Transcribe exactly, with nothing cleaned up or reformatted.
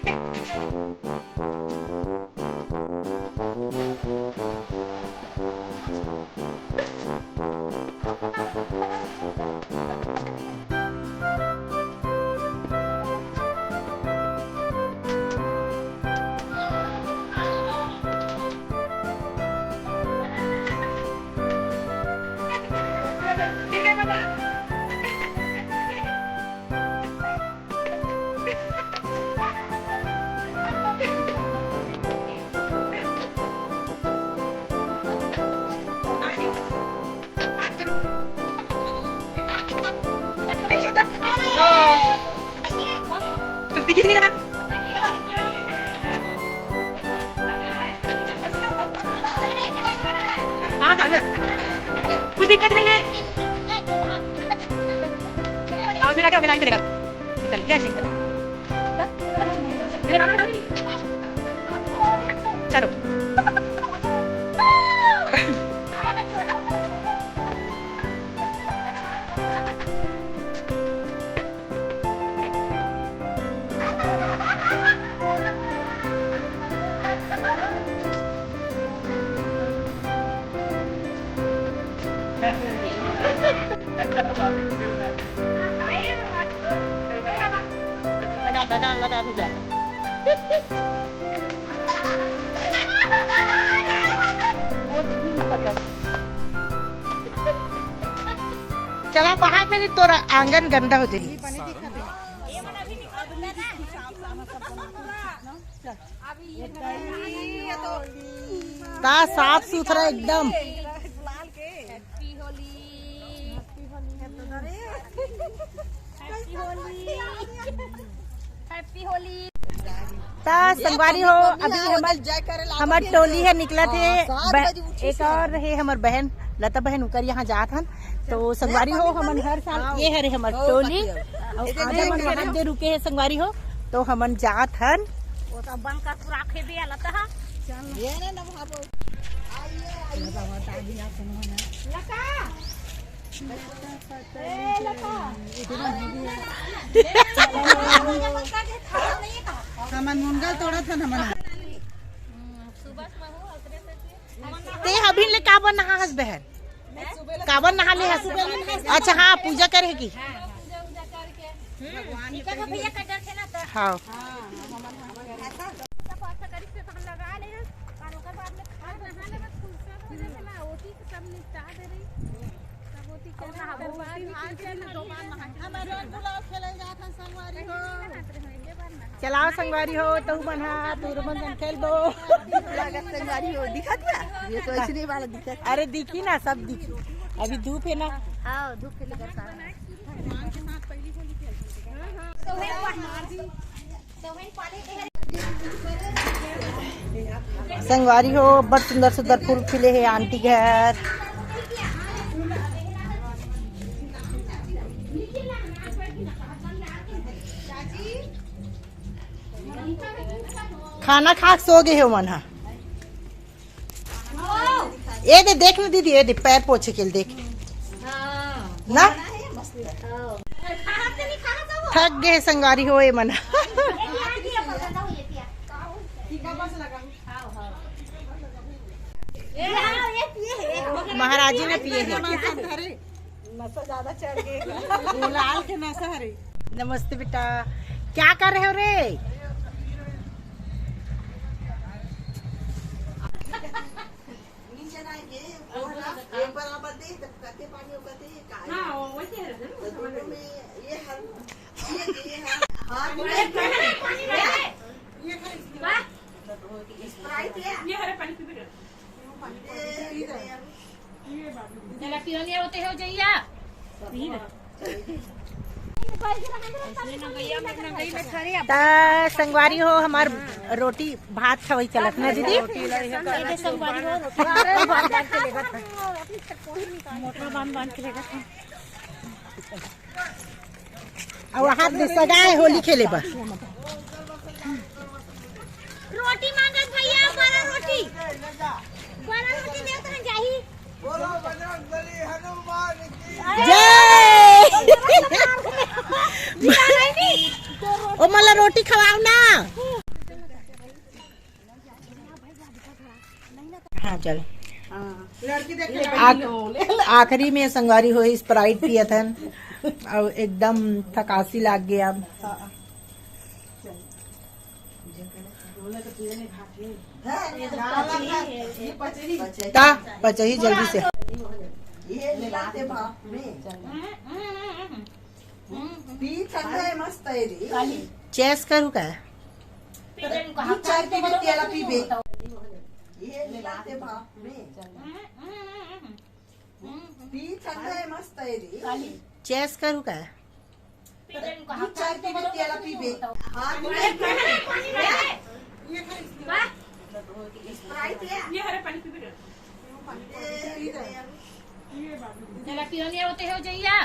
हाँ, हाँ, हाँ। कुछ दिक्कत नहीं है। और मेरा क्या, मेरा ही चलेगा। चल, जय श्री कृष्ण। चलो। चला बाहर में, तोरा आंगन गंदा हो जाई। ता साफ सुथरा एकदम। Happy Holi। Happy Holi। Happy Holi। ता संगवारी हो, अभी हमर, हमर टोली हे निकलत हे, एक और हे हमर बहन लता बहन, उकर यहाँ जात हन। तो संगवारी हो, हमन हर साल, ये हरे हमर टोली, अउ आधा मन वहाँ दे रुके हे संगवारी हो, तो हमन जात हन। वो तो बंद कर, पूरा आखे बे लता हा। ये ना, ना वहाँ पर। आइए, आइए। लता। हमन मुनगा ल तोड़त हन हमन। ते अभी ले काबर नहा हस बहन? काबर नहा ले हस? अच्छा हाँ, पूजा करे की। हाँ। चलाओ संगवारी हो, तहू मन हा, तू मन जन खेलबो। लागत संगवारी हो, दिखत ना? ये तो ऐसे नहीं वाला दिखत। अरे दिखी ना, सब दिखी। अभी धूप हे ना। हाँ, धूप के लगा सारा। संगवारी हो, बड़ सुंदर सुंदर फूल खिले हे आंटी घर। खाना खा के सो गे हे ओमन हा। ए दे, देख ना दीदी, ए दे, पैर पोछे के लिए देख ना। थक गे संगवारी हो ए मन। महाराजी ने पिए हे। नशा ज्यादा चढ़ गे। गुलाल के नशा हरे। नमस्ते बेटा, क्या कर रहे हो रे? नीचे ना ये, वो ना, एक बराबर दे, जब कते पानी हो कते, ये काहे? हाँ, वो वैसे है ना, तो दोनों में ये हर, ये, ये हर, हाँ, ये पानी है। ये है इसमें। वाह। Sprite है। ये हरे पानी पी बेटा। ये, ये, ये। जरा पियोनिया होते हो जइया। त संगवारी हो, हमार रोटी भात खवई चलत ना दीदी। संगवारी हो, रोटी भात बांध के लेगत हन। मोटर बांध बांध के लेगत हन। अउ हाथ दे सगाए होली खेले बर। रोटी मांगत भैया, बड़ा रोटी। बड़ा रोटी देवत हन जाही। बोलो बजरंग बली हनुमान की। जय। ओ मला रोटी खवाओ ना। हाँ, चल। हाँ। लड़की देख के आ-, आखिरी में संगवारी हो Sprite पियत हन, अउ एकदम थकासी लाग गया अब। हाँ। ता पचही जल्दी से। ये मिलाते भाप में। पी, ठंडा है, मस्त है रे। Cheers करू का? दू चार पीबे, तेला पीबे। ये मिलाते भाप में। पी, ठंडा है, मस्त है रे। Cheers करू का? दू चार पीबे, तेला पीबे। हाँ, ये Sprite है। ये हरे पानी पीबे। तेला पियो नहीं होते हो जइया।